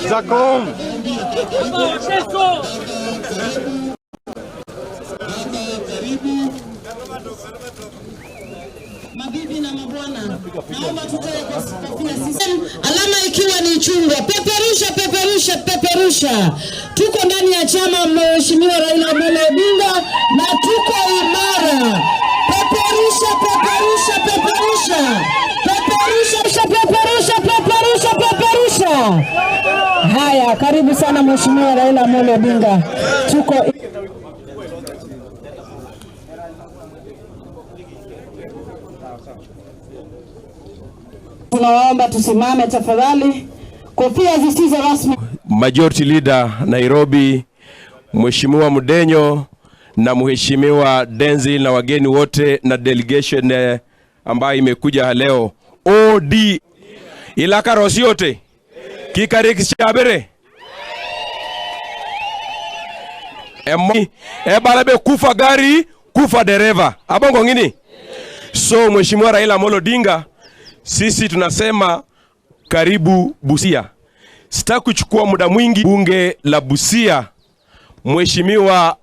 Zakon. Mabibi na mabwana, naomba tutoe kofia sisi. Alama ikiwa ni chungwa. Peperusha, peperusha, peperusha. Tuko ndani ya chama Mheshimiwa Raila Amolo Odinga na tuko imara. Peperusha, peperusha, peperusha. Peperusha, peperusha, peperusha, peperusha. Haya, karibu sana Mheshimiwa Raila Amolo Odinga. Tuko tunawaomba tusimame tafadhali, kofia zisizo rasmi. Majority Leader Nairobi, Mheshimiwa Mudenyo na Mheshimiwa Denzil na wageni wote na delegation ambayo imekuja leo OD ilaka rosi yote kikarik chabere ebalabe kufa gari kufa dereva abongo ngini. So Mheshimiwa Raila Amolo Odinga, sisi tunasema karibu Busia. Sitaki kuchukua muda mwingi. Bunge la Busia, Mheshimiwa